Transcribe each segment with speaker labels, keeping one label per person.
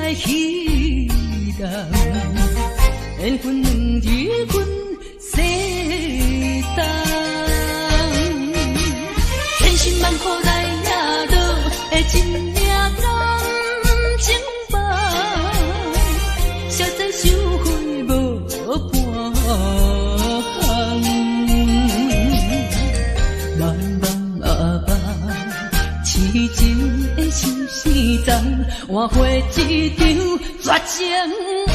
Speaker 1: 來彼人，缘分两字分西东。千辛万苦来也落的一领感情梦，熟知收费无半项。茫茫啊茫，痴情的相思重，换回一场绝情的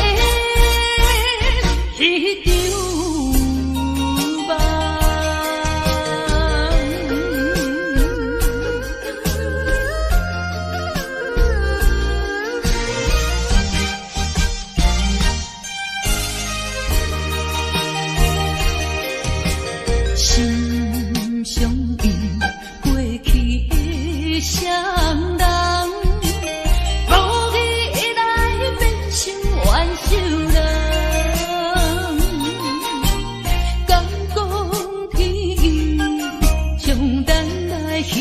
Speaker 1: 彼场梦。心相印，过去的双人，无义来变成冤仇人。敢讲天意，将咱来彼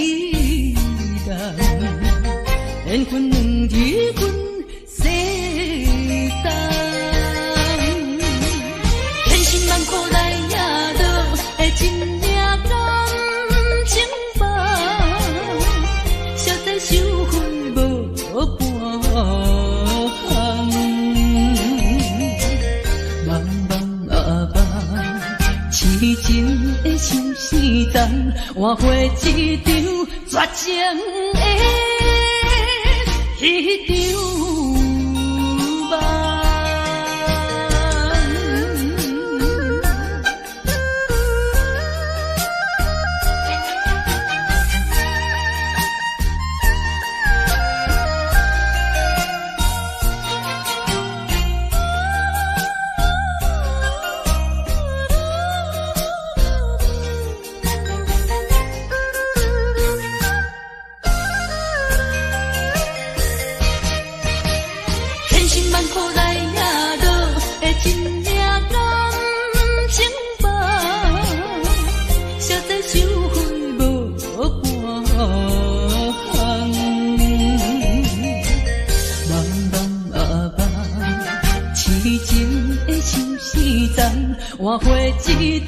Speaker 1: 人，缘分两字分西东。千辛万苦来也落的一领感情梦，熟知收费无半项。茫茫啊茫，痴情的相思重，换回一场绝情的彼场梦。千辛万苦来也落的一领感情梦，熟知收费无半项。茫茫啊茫，痴情的相思重，换回一场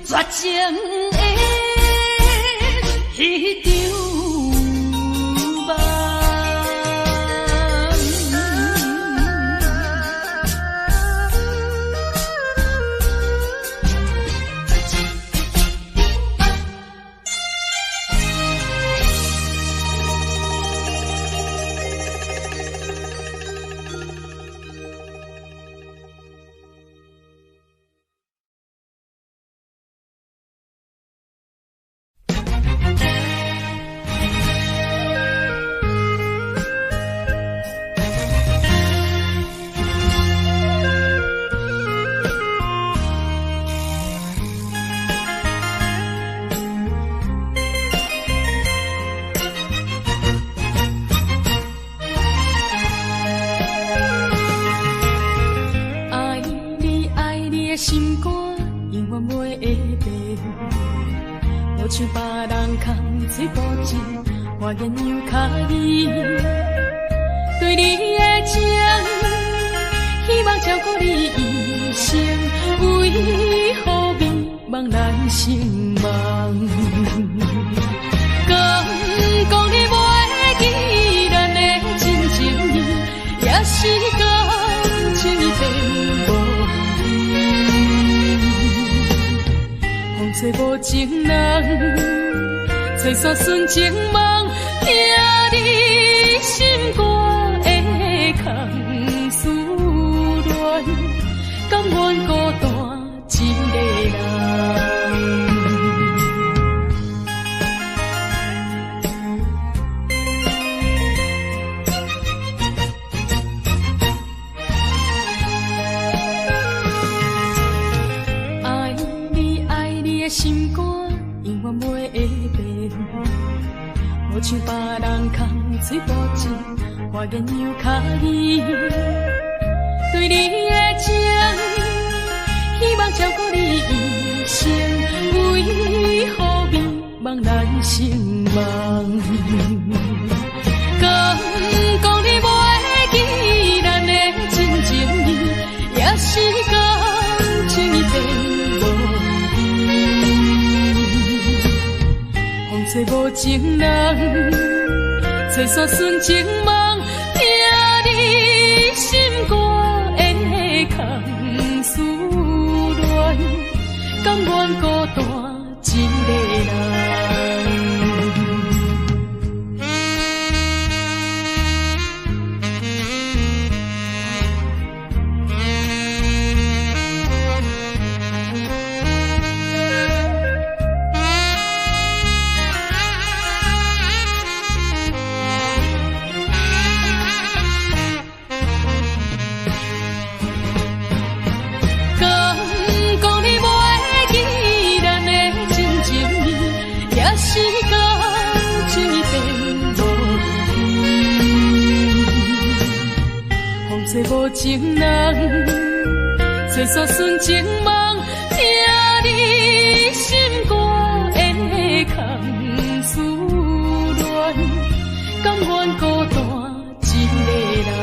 Speaker 1: 绝情的彼场梦。
Speaker 2: 爱你爱你的心肝，永远袂会变。无像别人空嘴保证，花言又巧语。对你的情，希望照顾你一生，为何美梦难成梦？敢讲你袂记咱的真情意，也是感情已变无味。风吹无情人，吹散纯情梦，听你心肝的空思恋，甘愿孤单一个人。爱你爱你的心肝，永远袂会变。无像别人空嘴保证，花言又巧语。对你的情，希望照顾你一生，为何美梦难成梦？敢讲你袂记咱情人，找山純情夢，疼你心肝的空思戀，甘願孤單一个人。無情人，找山純情夢，疼你心肝的空思戀，甘願孤單一个人。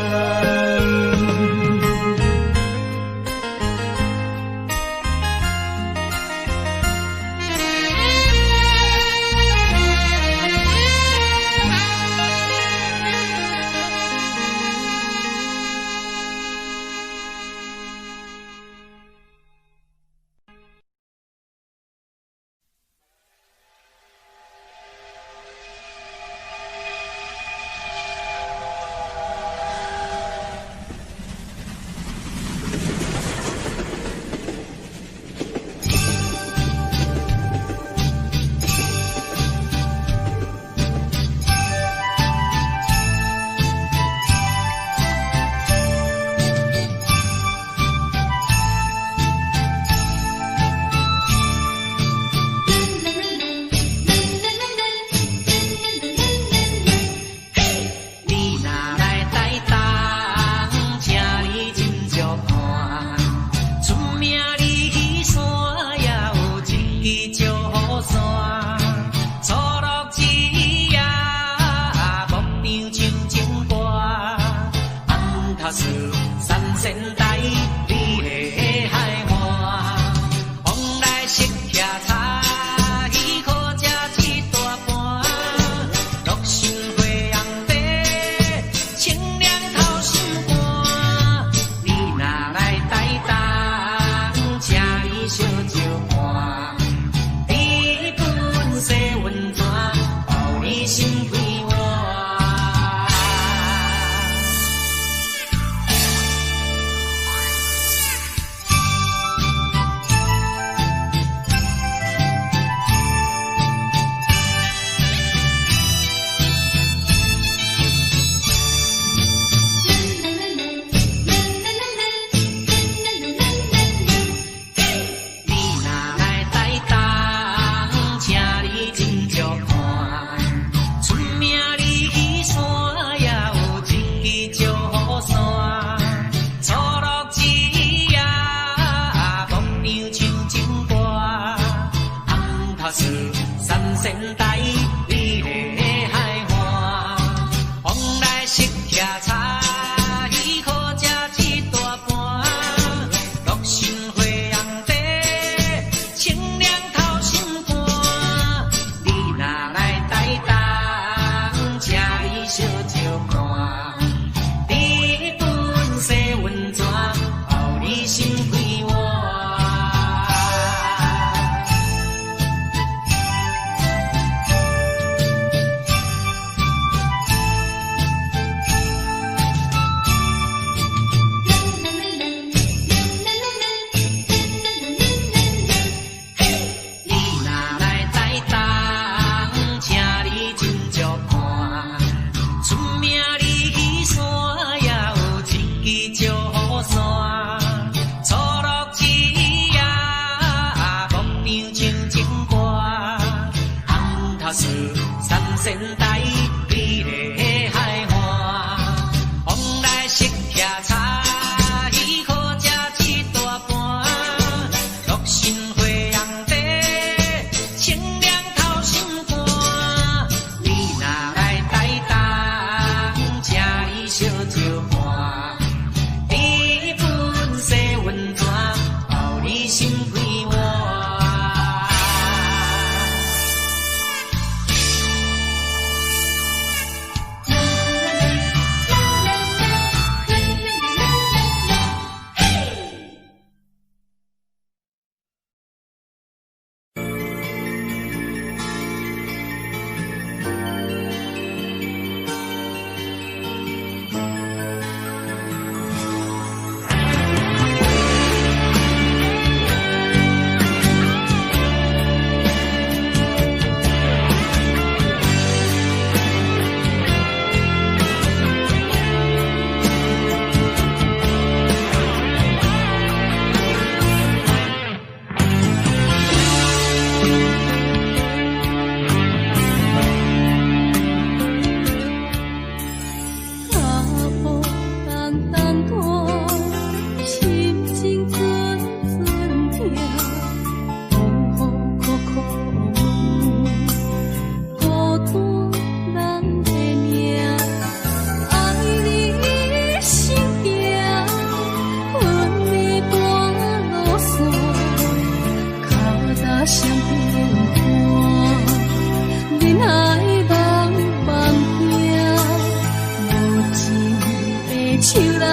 Speaker 1: 手來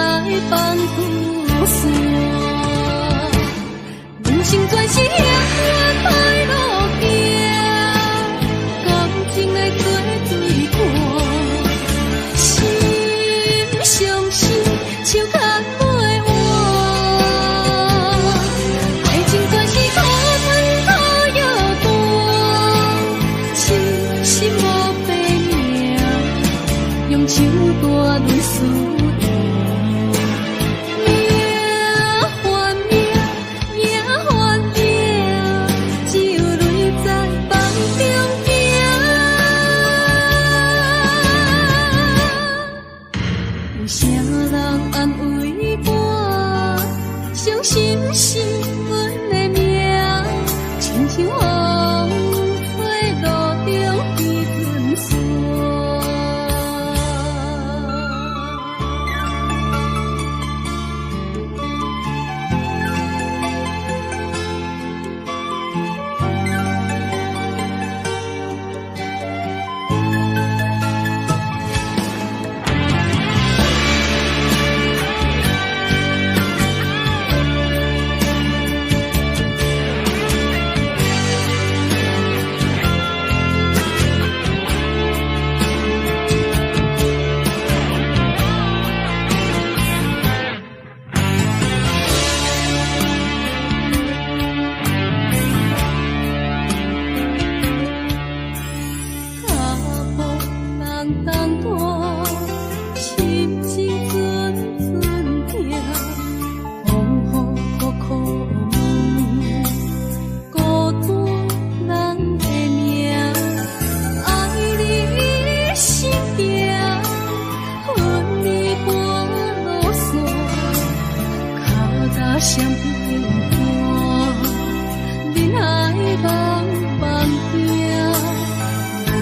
Speaker 1: 放孤山。人生全是永遠歹路行，感情的做對半，心相惜，手牽袂完。愛情全是苦酸苦藥單，痴心無白命，用手段論輸贏。命還命，命還命，只有淚在夢中行。有啥人安慰我？傷心是阮的命，親像風吹路中彼陣沙。腳步重重大，心情陣陣痛，風雨苦苦問，孤單人的命，愛你心痛，恨你半路散，跤踏雙片段，人海茫茫行。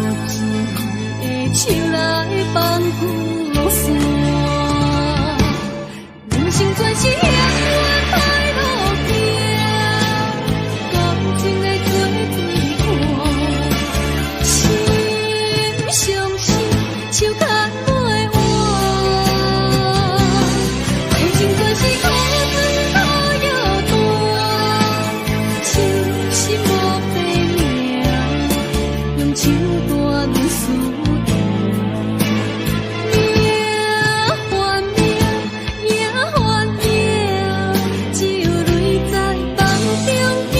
Speaker 1: 無情的手來放孤山，人生全是永遠歹路行，感情的做對半，心相惜，手牽袂完。愛情全是苦酸苦藥單，痴心無白命，用手段論輸贏。命還命，命還命，只有淚在夢中行。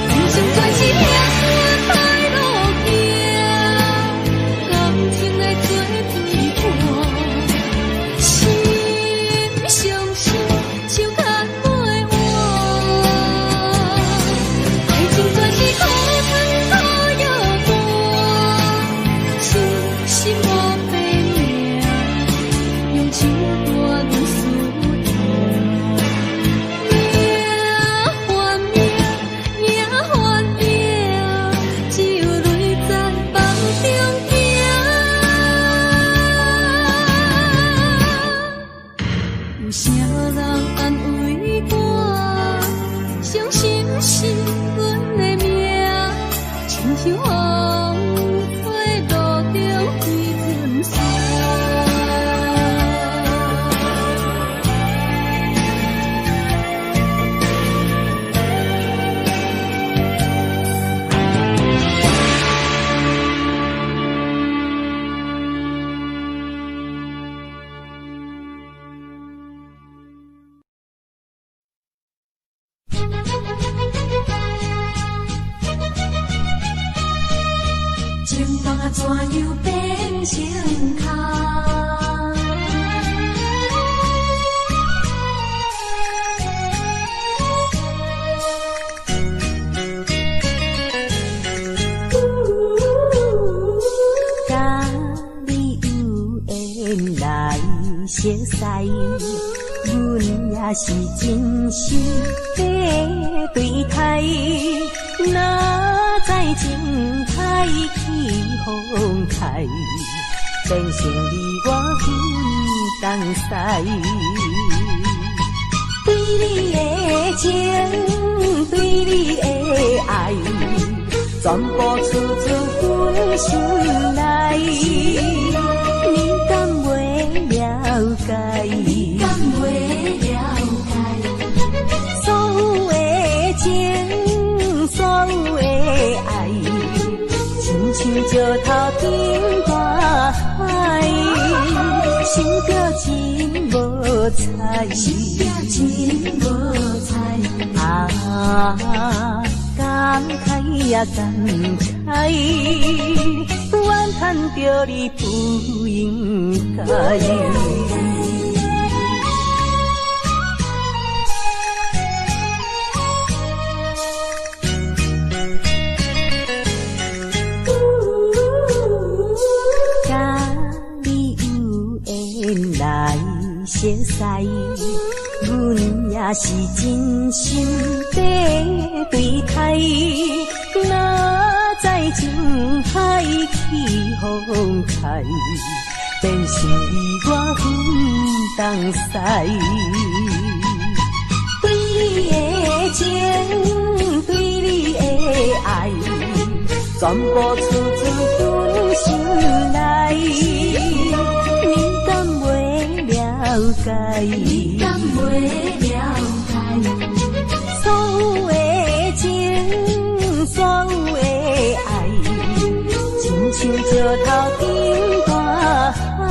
Speaker 1: 人生全是永遠歹路行，感情的做對半，心相惜，手牽袂完。愛情全是苦酸苦藥單，痴心無白命，用手段論輸贏。命還命，命還命，只有淚在夢中行。有啥人安慰我？傷心是阮的命，親像風吹路中彼陣沙。
Speaker 3: 情梦啊，怎樣變成空？甲你有緣來熟似，阮也是真心的對待。哪知情海起風開，變成你我分東西。對你的情，對你的愛，全
Speaker 1: 全部出自阮心內。你敢袂了解？
Speaker 3: 敢袂了解？
Speaker 1: 所有的情，所有的愛，親像石頭頂大海，想著真無彩。
Speaker 3: 想著真無彩。
Speaker 1: 啊，感慨呀感慨，怨嘆著你不應該。佮你有緣來熟似，阮也是真心欲對待。哪知情海起風開，變成你我分東西。對你的情，對你的愛，全部出自阮心內。你敢袂了解？
Speaker 3: 你敢袂了解？
Speaker 1: 所有的情，所有的愛，親像石頭頂大海，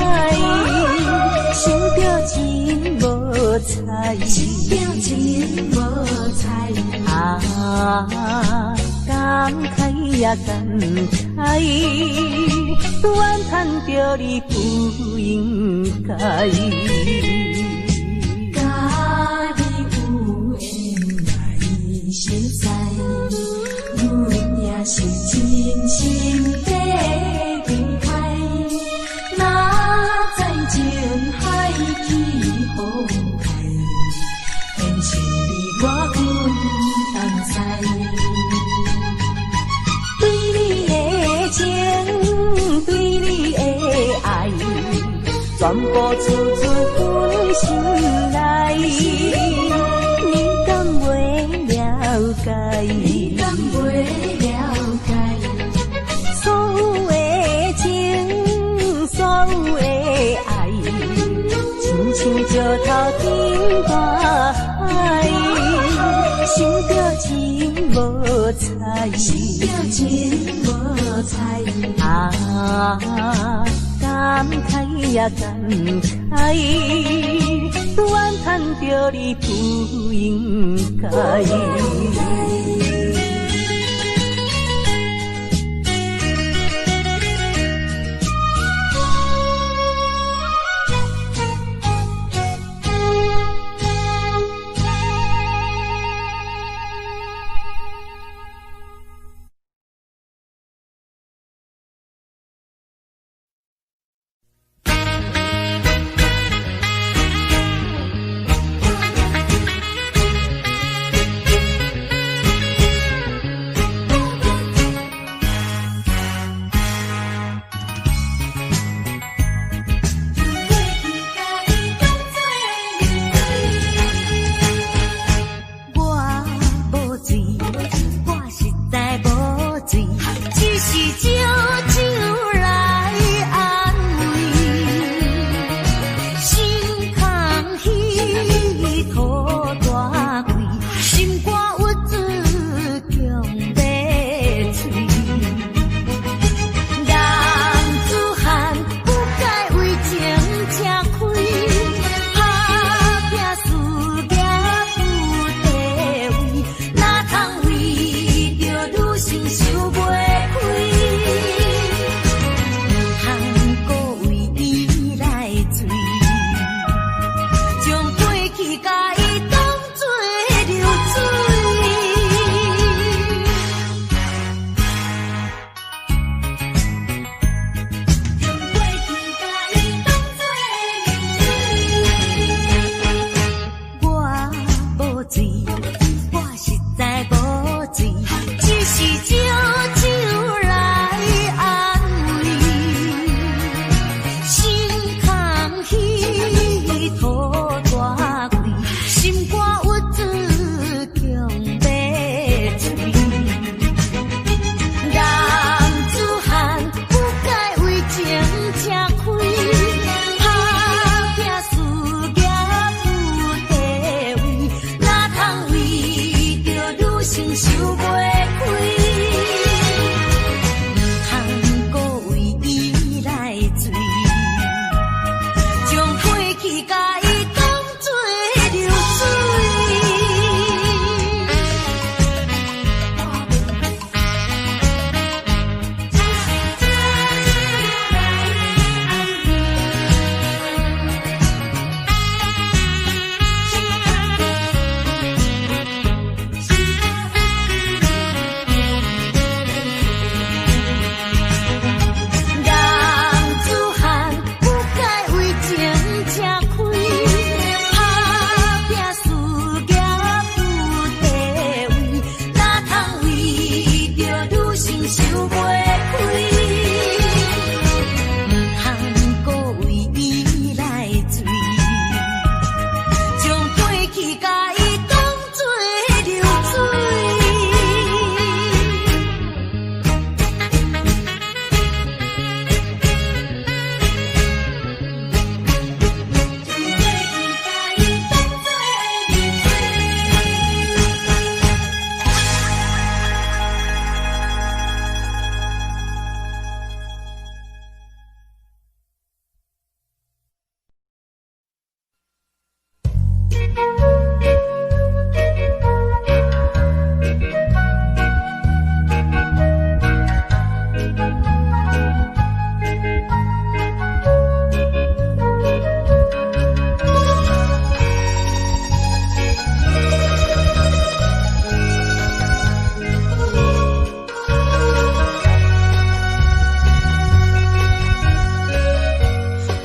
Speaker 1: 想著真無彩。
Speaker 3: 想著真無彩。
Speaker 1: 啊，感慨呀感慨，怨嘆著你不應該。
Speaker 3: 佮你有緣來熟似，阮也是真心欲對待。哪知情海起風開，變成你我分東西。
Speaker 1: 對你的情，對你的愛，全部出自阮心內。你敢袂了解？
Speaker 3: 你敢袂了解？
Speaker 1: 所有的情，所有的愛，親像石頭頂大海，想著真無彩。
Speaker 3: 想著真無彩。
Speaker 1: 啊，感慨呀感慨，怨嘆著你不應該。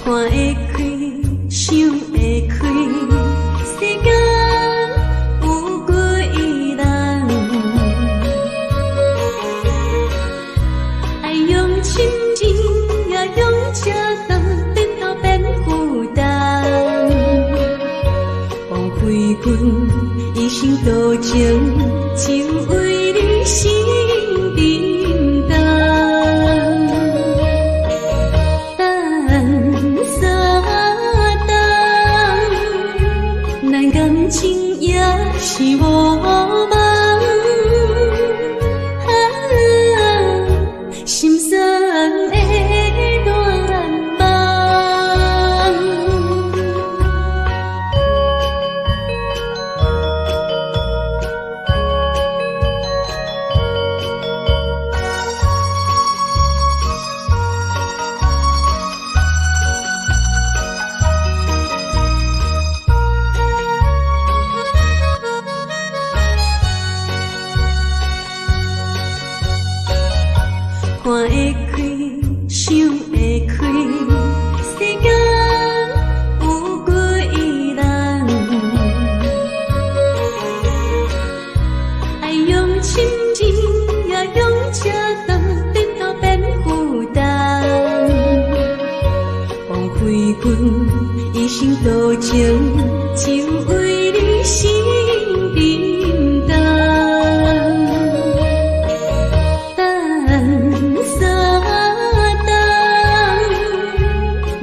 Speaker 3: 看會開，想會開，世間有幾難？愛用深情也用車燈，變頭變負擔。王妃君一生多情，就為你心沉重。等三冬，咱感情也是無夢。啊，心酸的願望。看會開，想會開，世間有幾難？愛用深情也用車燈，變頭變負擔。王妃君一生多情，就為你心沉重。等三冬，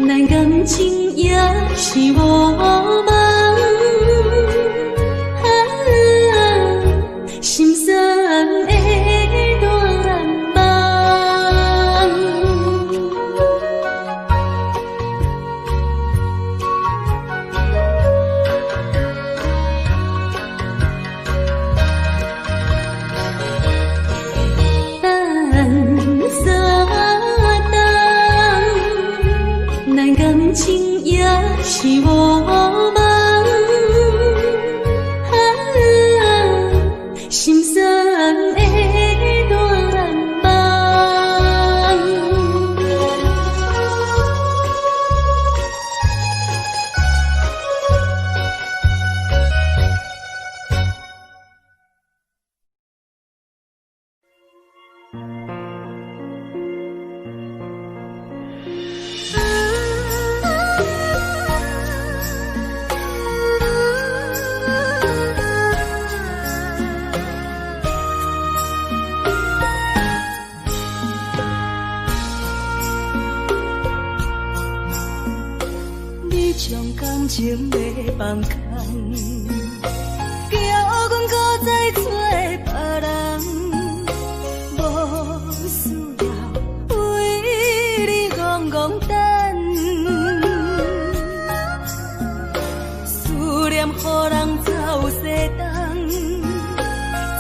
Speaker 3: 咱感情也是無夢。啊，心酸的願望。等三冬，咱感情也是無夢。啊，心酸的願望。
Speaker 2: 你將感情欲放空，叫阮閣再找別人，無需要為你戆戆等，思念予人走西東，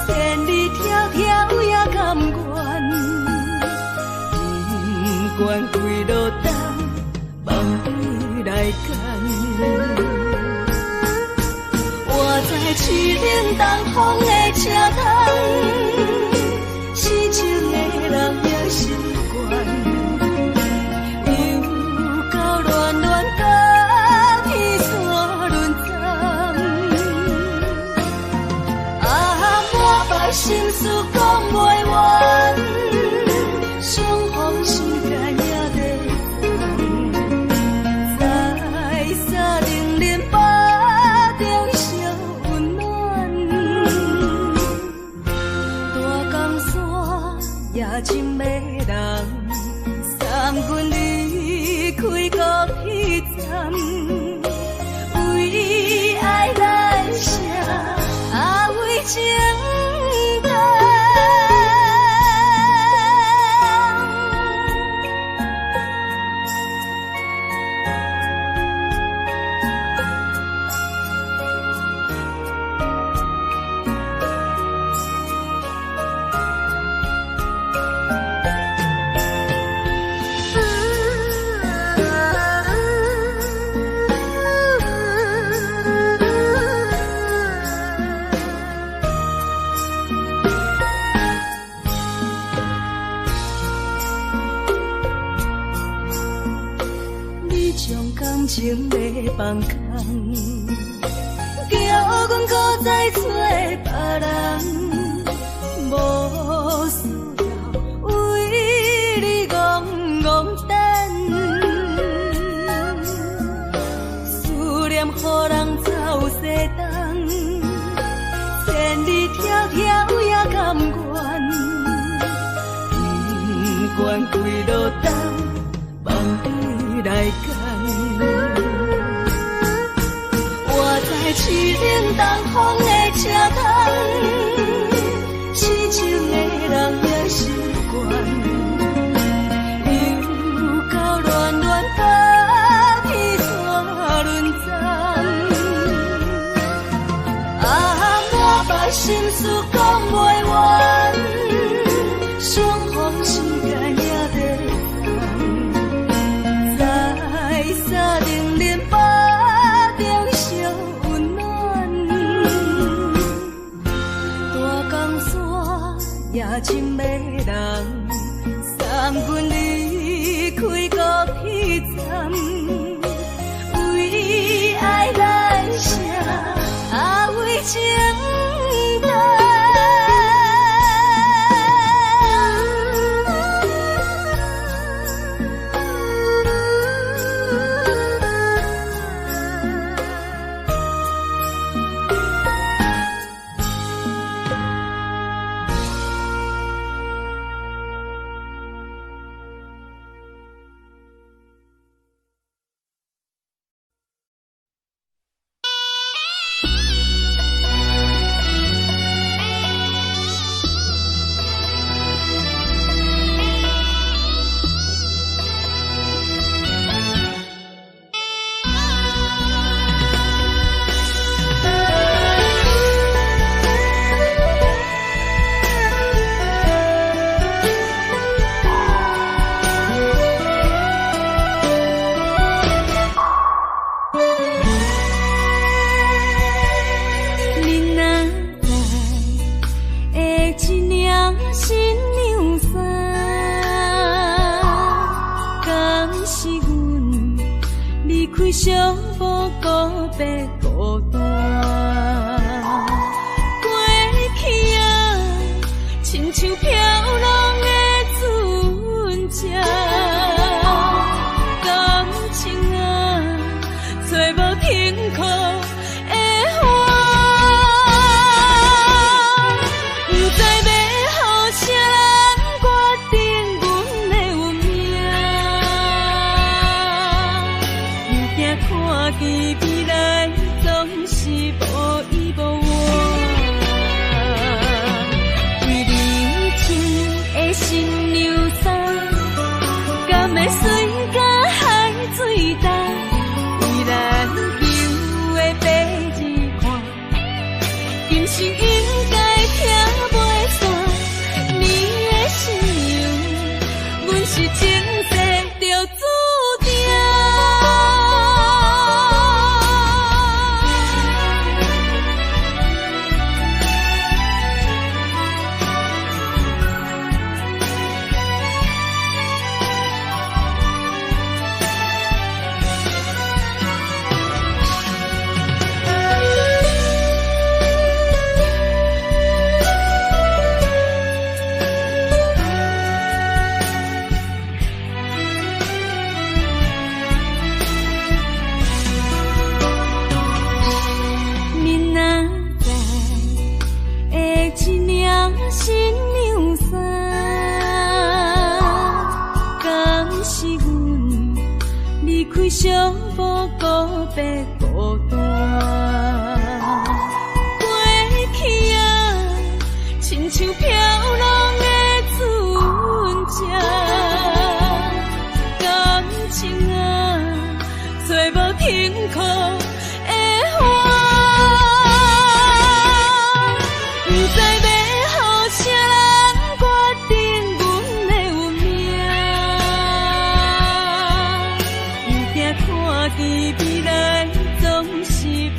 Speaker 2: 千里迢迢也甘願，不管幾落冬，望你來牽。我知凄冷東風的車窗，痴情的人也心悬，又到恋恋甲天山沦葬。啊，满腹心事講袂完，相逢心肝也袂藏，在三重林腹中相溫暖。大江山也情迷人，送阮離開高鐵站，為愛難捨，啊為情難。
Speaker 3: 將感情欲放空，叫阮閣再揣別人，無需要為你戇戇等，思念予人走西東，千里迢迢也甘願，不管幾落冬，放你來揀。我知凄冷東風的車窗，痴情的人也習慣，又到暖暖北天煞轮转。啊，满腹心事講袂完，相逢時間也短暫，在三重林腹中相溫暖。大江山也真迷人，送阮離開高鐵站，為愛來寫，啊為情等。你若知会一领新娘衫，敢是阮離開寂寞告別孤單？過去啊，親像飄浪的船隻，感情啊，找無停靠的岸。不知欲予啥人決定阮的運命，不驚看見未來總是無依無倚。為你穿的新娘衫，敢會隨甲海水干？為咱求的白日看，今生應該聽袂散。你的新娘，阮是前世就注定。你若知会一领新娘衫，敢是阮離開寂寞告別孤單？過去啊，親像飄浪的船隻，感情啊，找無停靠的岸。不知欲予啥人決定阮的運命，不驚看見未來總是無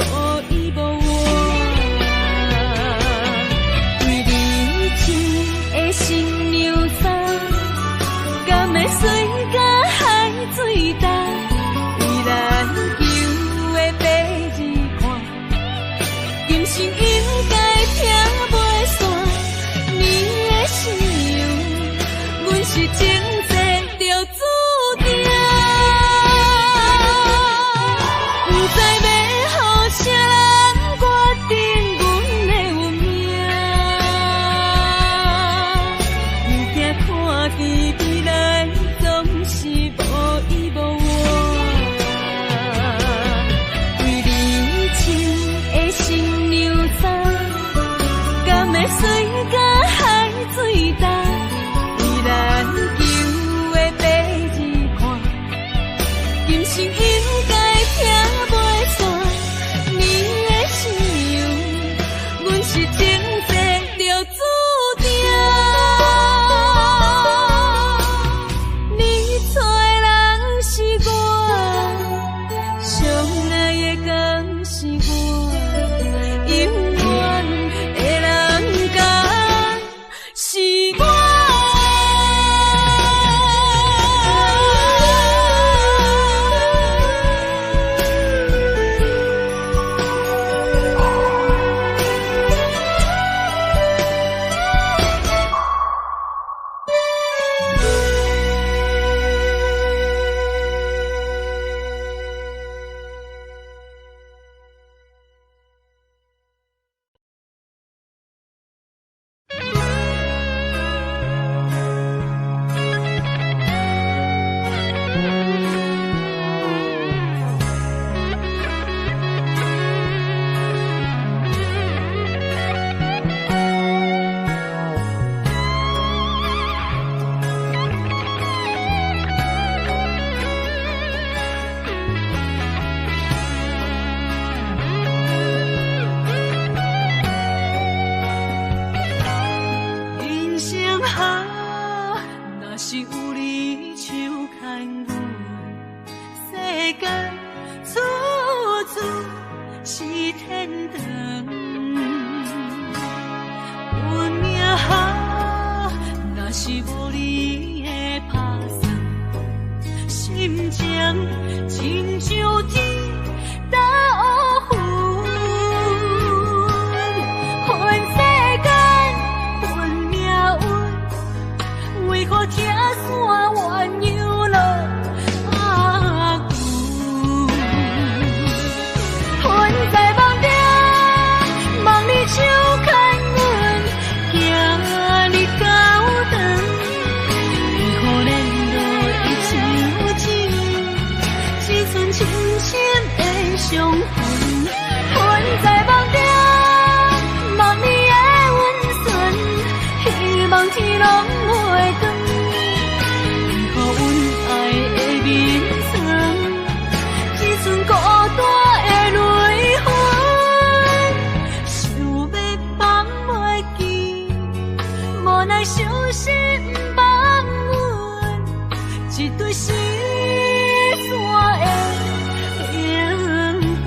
Speaker 3: 牽阮，世間處處是天堂。運命啊，若是無你的拍算，心情親像天斗雲。恨世間，恨命運，為何拆散鴛鴦落拍久？魂在夢中，望你手牽阮，行入教堂，為何連落一手指，一寸深深的傷痕。魂在夢中，望你的溫存，希望天攏袂斷。為何阮愛的眠床，只剩孤單的淚痕？想欲放袂記，無奈傷心放阮，一對失散的靈魂。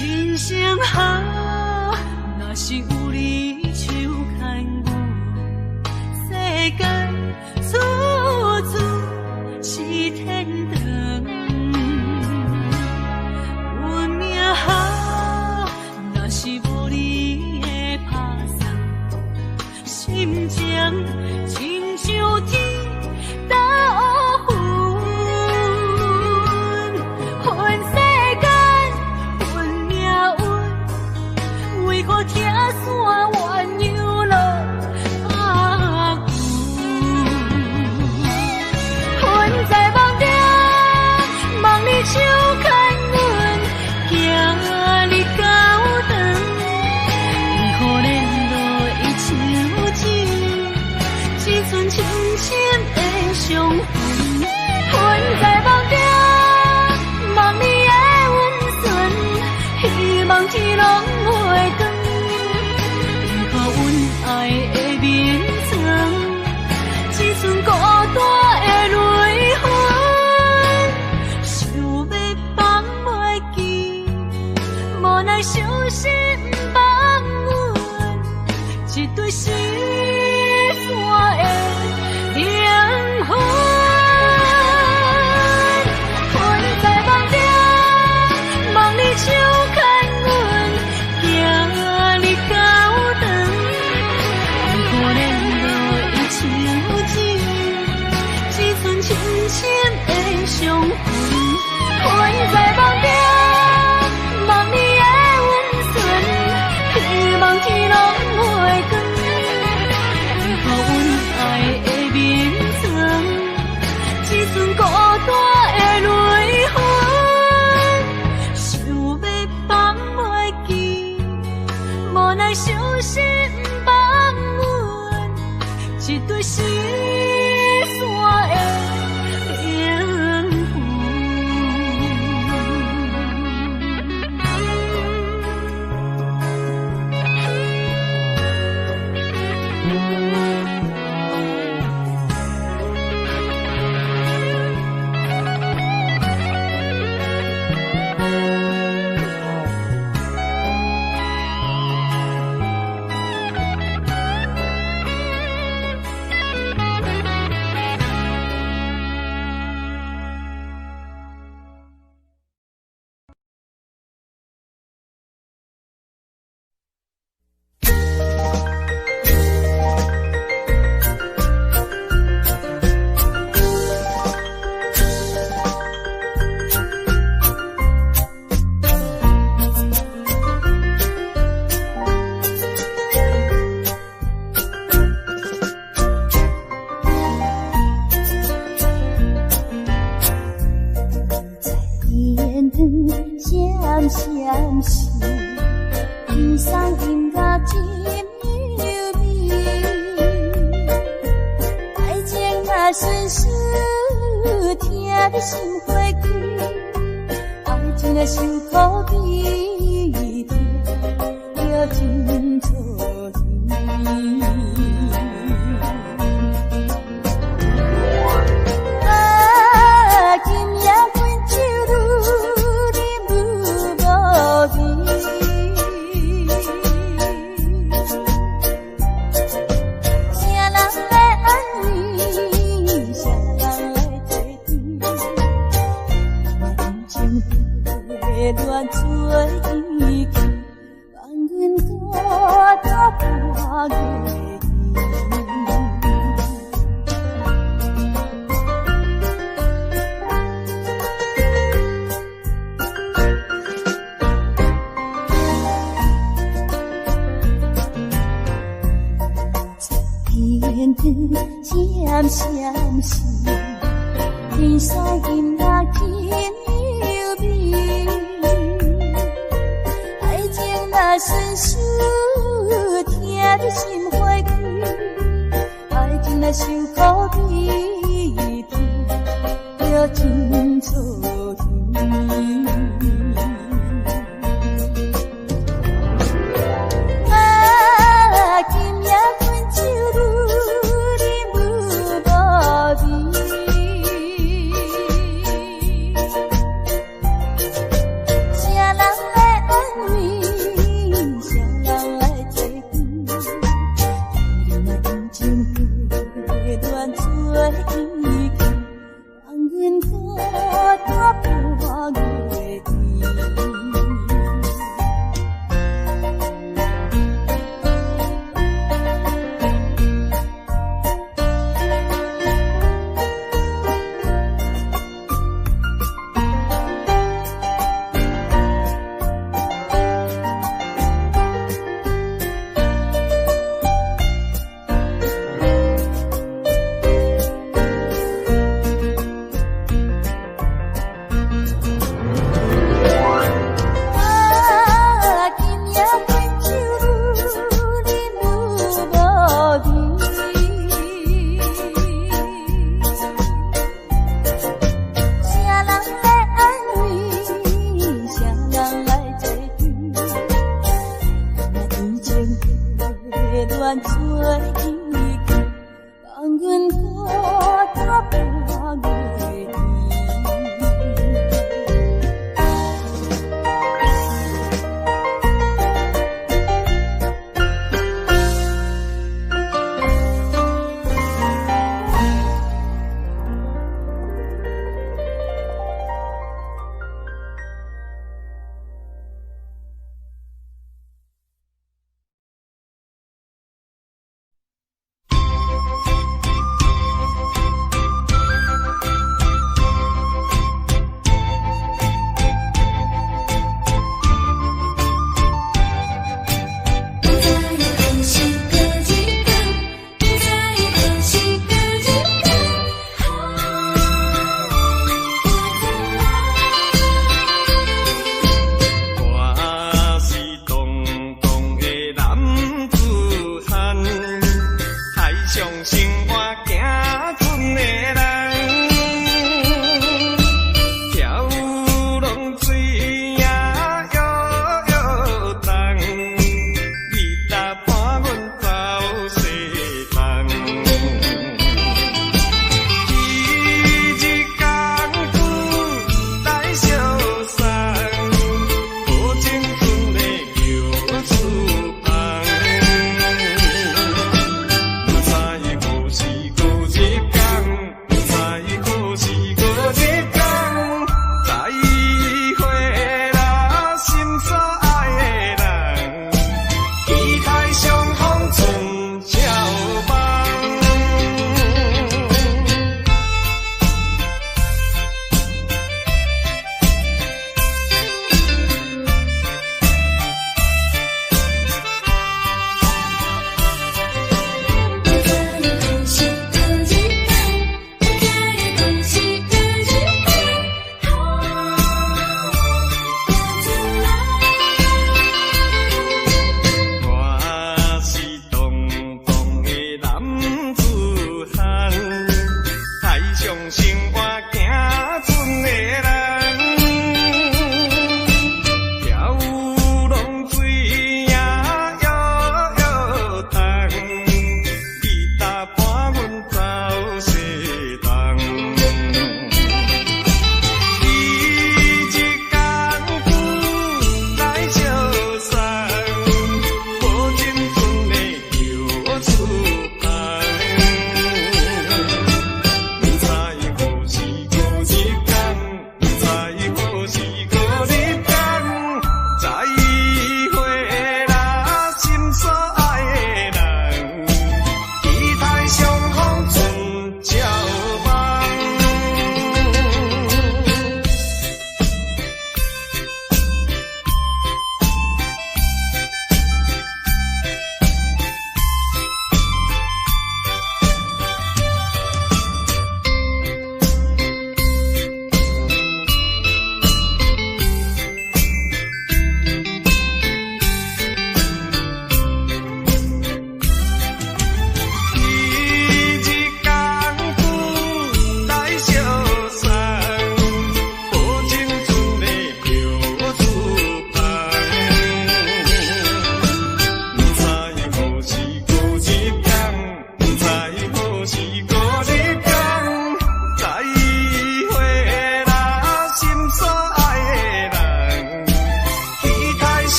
Speaker 3: 人生啊，若是有你手牽阮，世間處處是天堂。運命啊，若是無你的拍算，心情親像天斗雲。恨世間，恨命運，為何拆散鴛鴦落拍久？魂在夢中，望你手牽阮，行入教堂，為何連落一手指，一寸深深的傷痕？魂在夢中，望你的溫存，希望天攏袂斷。為何阮愛的眠床，只剩孤單的淚痕？想欲放袂記，無奈傷心放阮，一對失散的靈魂。魂在夢中，望你手牽阮，行入教堂，為何連落一手指，一寸深深的傷痕？魂在夢中，望你的溫存，希望天攏袂斷。為何阮愛的眠床，只剩孤單的淚痕？想欲放袂記，無奈傷心放阮，一對失散的靈魂。閃閃，天送音樂真優美。愛情若順序，疼得心花開，愛情若受苦悲，疼著真錯耳。啊，今夜阮酒愈啉愈無味，啥人來安慰？啥人來提甜？你情花亂做去，放阮孤單半月圓。天灯閃閃閃，天送音樂真優美。愛情若順序，疼得心花開，愛情若受苦悲，疼著真錯耳。啊，今夜阮酒愈啉愈無味，啥人來安慰？啥人來提甜？你若陰情花亂做去，放阮孤單半月圓。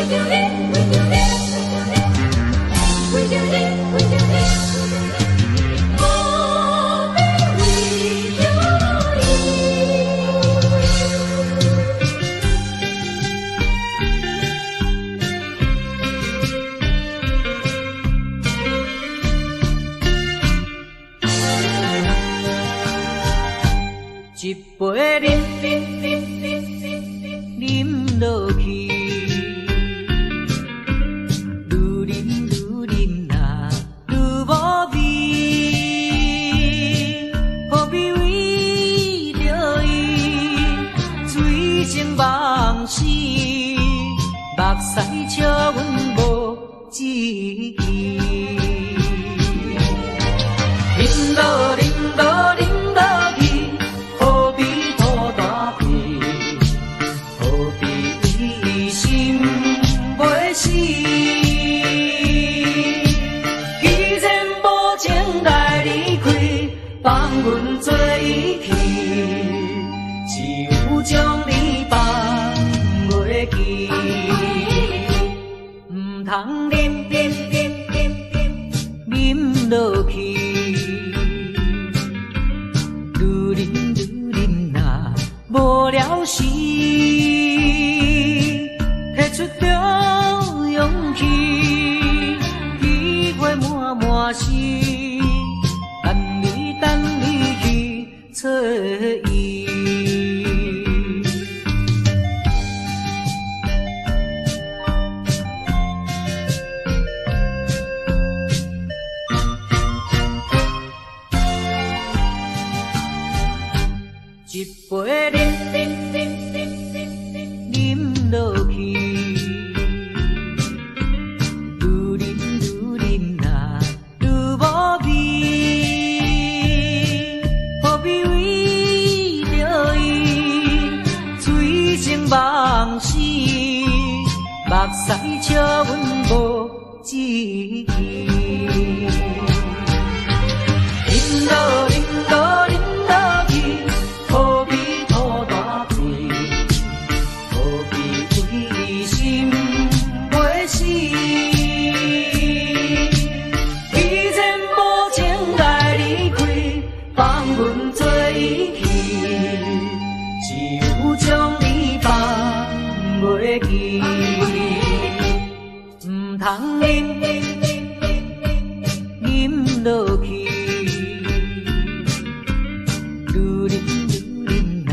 Speaker 1: 著你，為著你，為著你，為著你，何必為著伊？
Speaker 3: 一杯啉啉啉啉啉落去，愈啉愈啉啊愈無味，何必為著伊醉生夢死，目屎笑阮無志氣。啉落啉落啉落去，何必吐大氣？何必為伊心袂死？既然無情來離開，放阮做伊去，只有將你放袂記。毋通啉啉啉啉啉落去，愈啉愈啉啊無了時，提出著勇氣，機會滿滿是，等你等你去揣伊。一杯啉啉啉啉啉落去，愈啉愈啉啊愈無味，何必為著伊醉生夢死，目屎笑阮無志氣。啉落啉落啉落去，何必吐大氣？何必為伊心袂死？既然無情來離開，放阮做伊去，只有將你放袂記。毋通啉啉啉落去，愈啉愈啉啊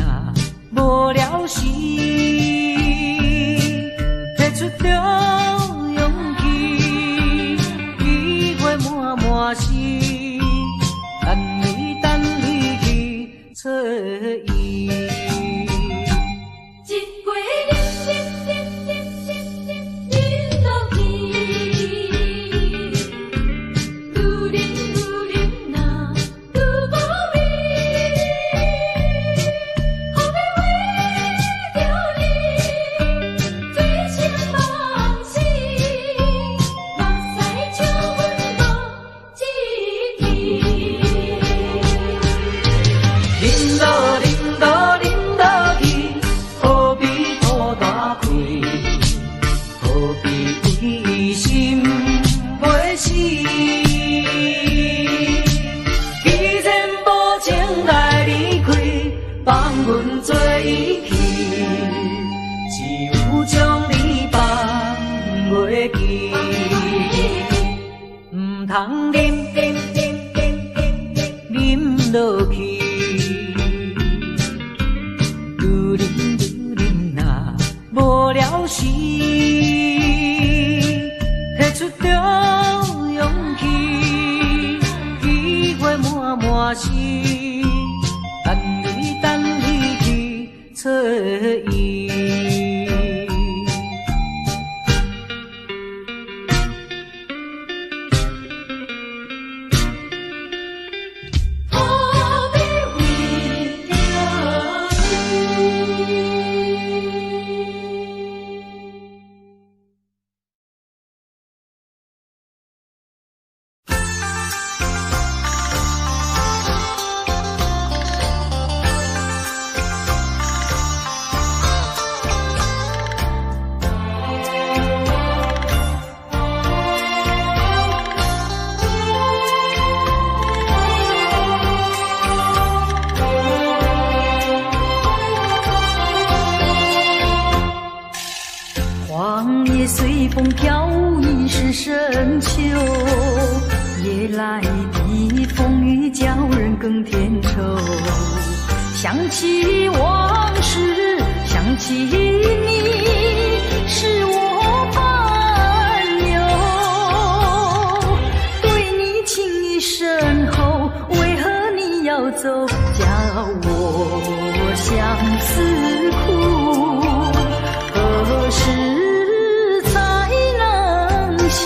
Speaker 3: 無了時，提出著勇氣，機會滿滿是，等你等你去揣伊。
Speaker 1: 一杯啉啉啉啉啉啉落去，愈啉愈啉啊愈無味，何必為著你醉生夢死，目屎笑阮無志氣。
Speaker 3: 啉落啉落啉落去，何必吐大氣？何必為伊心袂死？既然無情來離開，放阮做伊去，只有將你放袂記。毋通啉啉啉啉落去，愈啉愈啉啊無了時，提出著勇氣，機會滿滿是，等你等你去揣伊。
Speaker 1: 何必為著伊？
Speaker 3: 黃葉隨風飄舞，已是深秋。夜來的風雨叫人更添愁。想起往事，想起你，使我煩憂。對你情意深厚，為何你要走，叫我相思苦？何時才能休？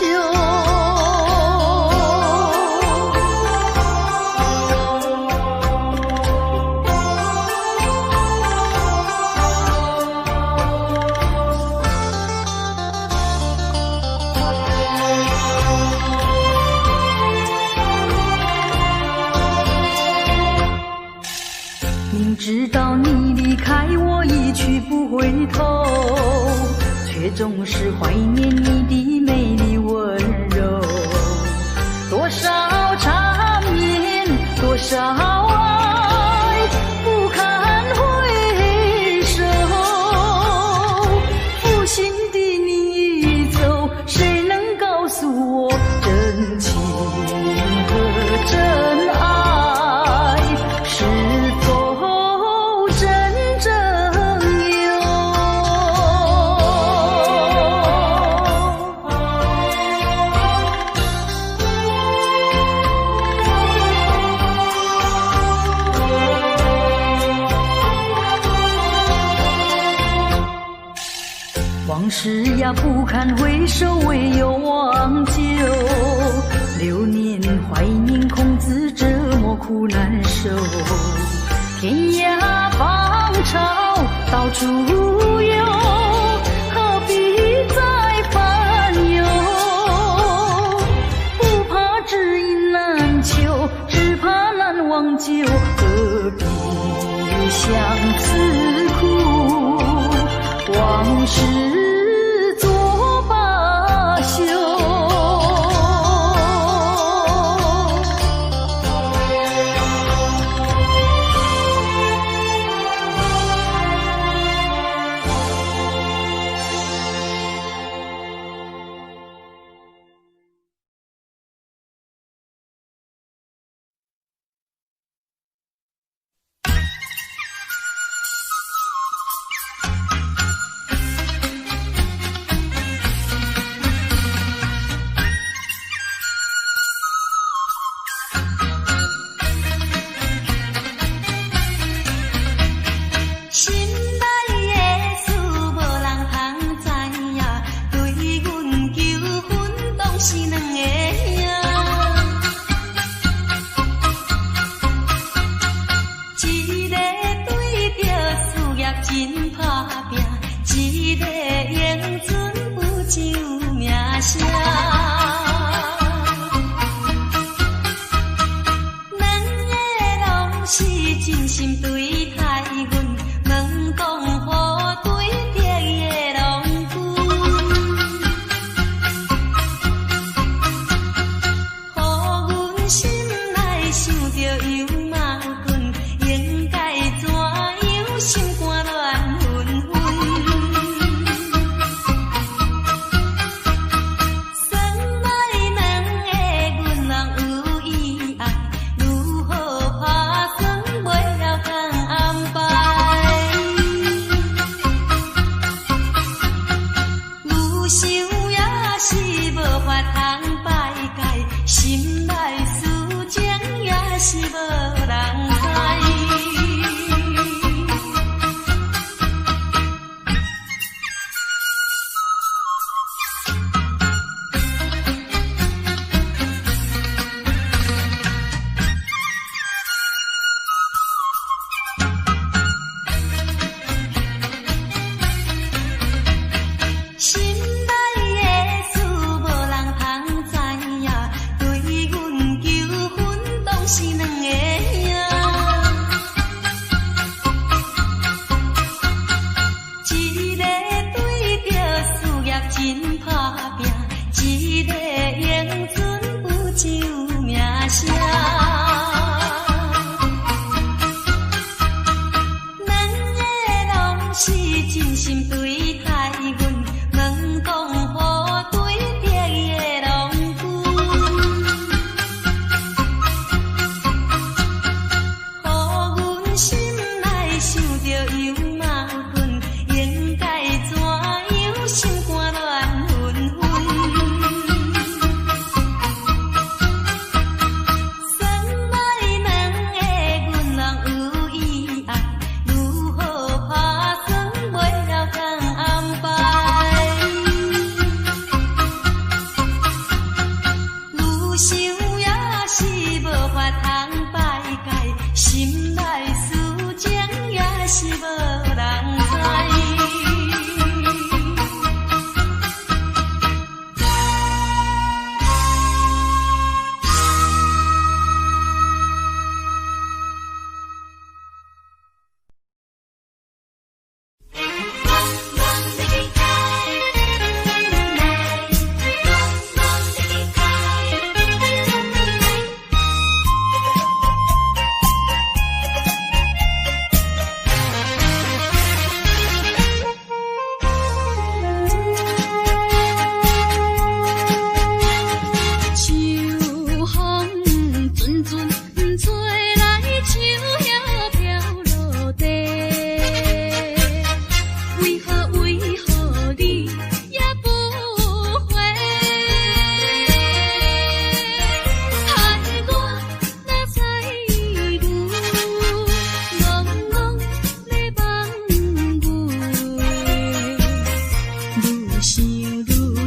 Speaker 3: 明知道你離開我一去不回頭，卻總是懷念你的美麗溫柔。多少纏綿，多少愛，不堪回首。負心的你已走，誰能告訴我真情和真愛是否真正有？往事呀，不堪回首，唯有忘舊。流年懷念，空自折磨，苦難受。天涯芳草到處有，何必再煩憂？不怕知音難求，只怕難忘舊。何必相思苦？往事作罷休。
Speaker 1: 心內的事無人通知影，對阮求婚當是兩个影。一个對著事業真打拼，一個永存不上名聲。兩个攏是真心對待阮，問講何對著伊的郎君，予阮心內想著又矛盾，應該怎樣心肝亂紛紛？算來兩個阮人有意愛，如何拍算袂曉通安排？有想也是無法通排解，心內事情也是無人知。心內的事無人通知影，對阮求婚當是兩個影。一個對著事業真打拼，一個永存不上名聲。兩個攏是真心對待阮，問講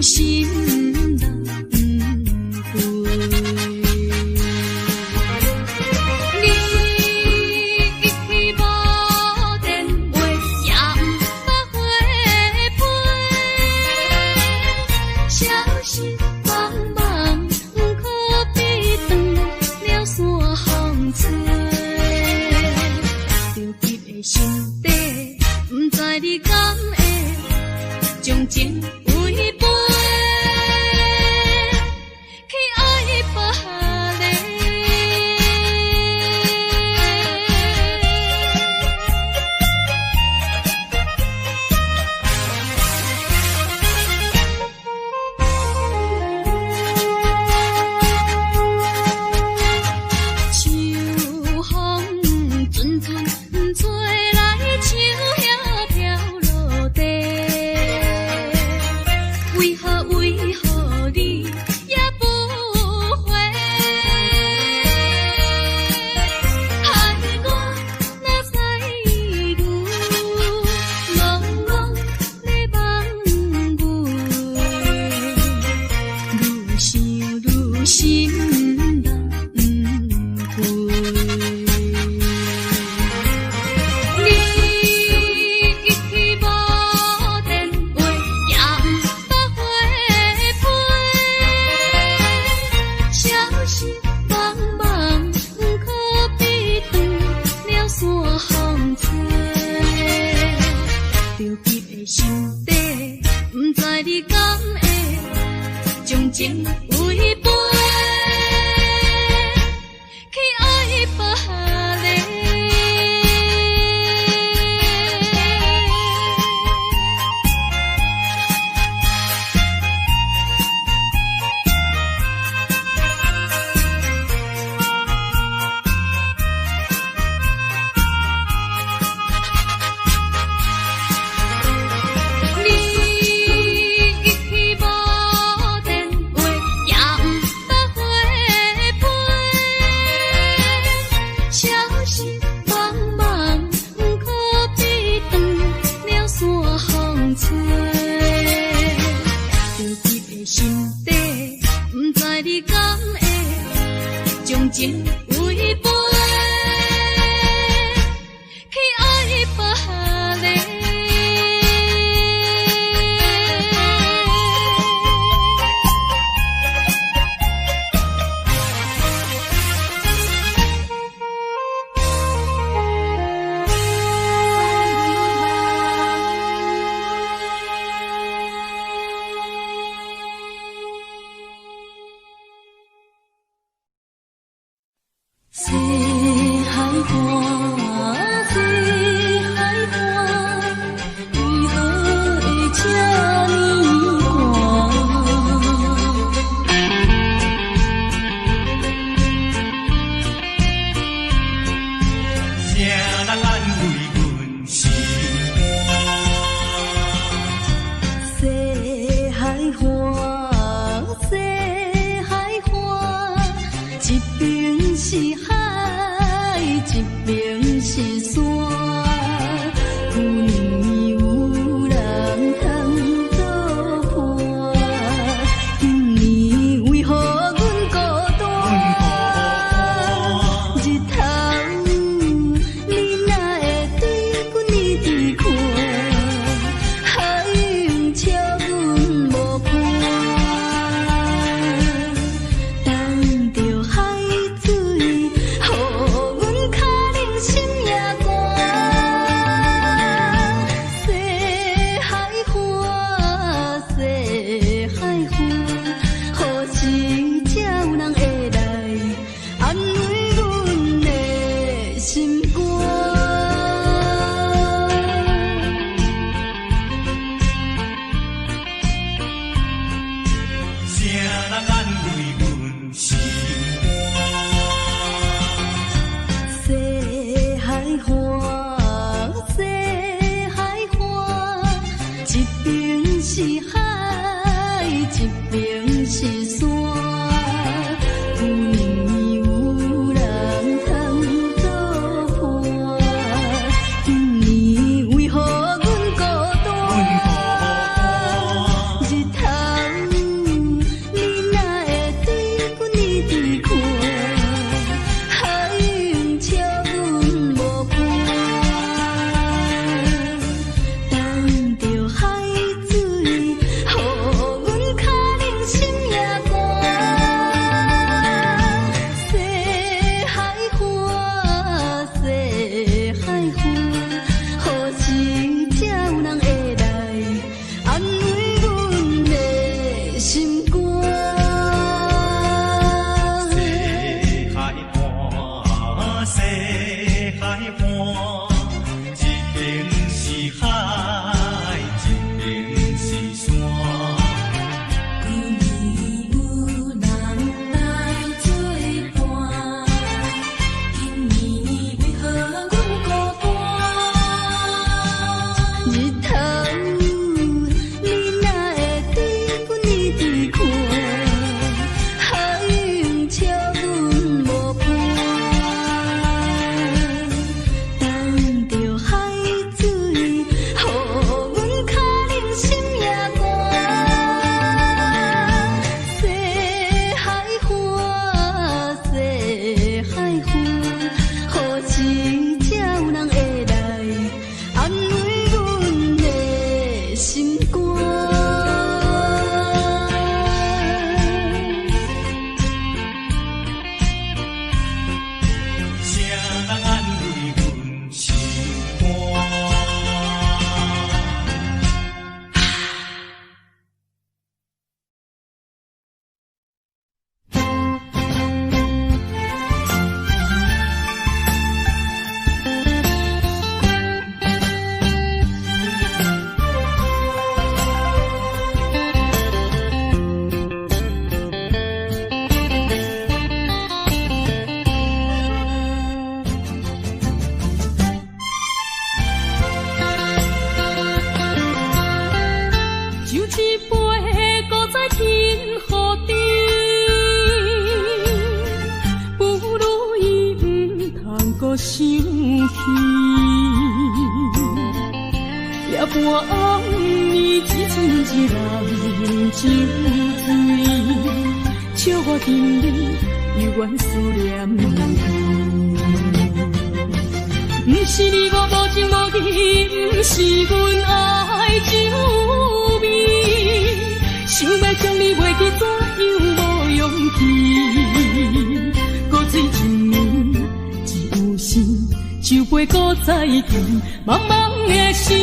Speaker 1: 心難過。你無電話也毋捌回撥，消失茫茫，可比斷了線風吹。著急的心底，毋知你敢會將情違背，去愛別个。秋風陣陣吹來，樹葉飄落地。為何為何你也不回？害我哪知牛，茫茫咧望月，愈想愈心難過。你無電話也毋捌回撥，消失茫茫，可比斷了線風吹。著急的心底，毋知你敢會將情違背，去愛別个。你無電話也毋捌回撥，消失茫茫，可比斷了線風吹。著急的心底，毋知你敢會將情違背，去愛別个。西海岸，西海岸，為何會這呢寒？
Speaker 4: 啥人安慰阮心肝？
Speaker 3: 西海岸，西海岸，一邊是海，一邊是山。舊年有人通作伴，今年為何阮孤單？日頭，你哪會對阮一直看？海用笑阮無伴，等著海水，予阮較冷心也寒。西海岸，西海岸，何時才有人會來安慰阮的心肝？
Speaker 4: 啥人安慰阮心肝？
Speaker 3: 西海岸，西海岸，一邊是海，一邊是山。舊年有人通作伴，今年為何阮孤單？
Speaker 4: 阮孤單。
Speaker 3: 日頭，
Speaker 2: 去。夜半暗暝，只剩一人酒醉，笑我今日犹原思念你。毋是你我無情無義，毋是阮愛情有味，想欲將你袂記，怎樣無勇氣？苦水一暝，一有心，酒杯閣再斟，茫茫的生，